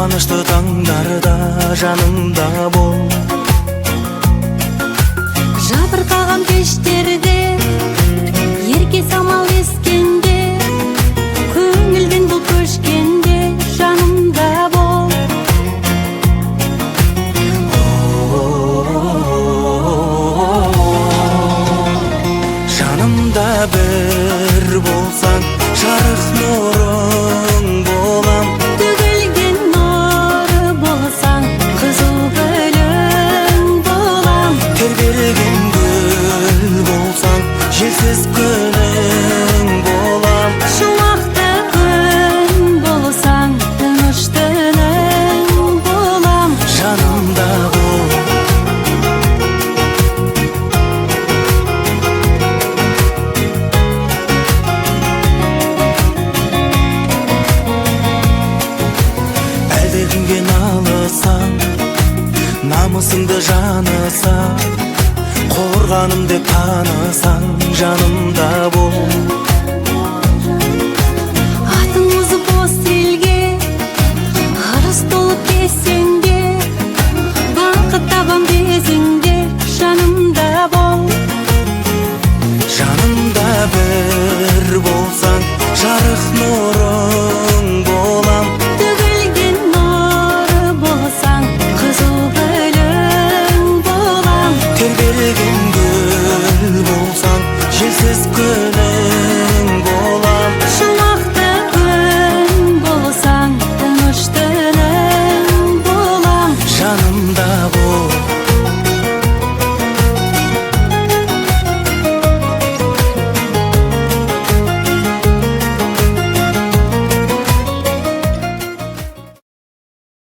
Қуанышты таңдарда жанымда бол. Жабырқаған кештерде, ерке самал ескенде, көңілден бұл көшкенде жанымда бол. Жанымда бір болсаң, жарық нұрың болам. Төгілген нұр болсаң, қызыл гүлің болам. Тербелген гүл болсаң, желсіз күнің болам. Шуақты күн болсаң, тыныш түнің болам. Жанымда бол. Әлдекімге налысаң, намысыңды жаныса, қорғаным деп танысаң, жанымда бол.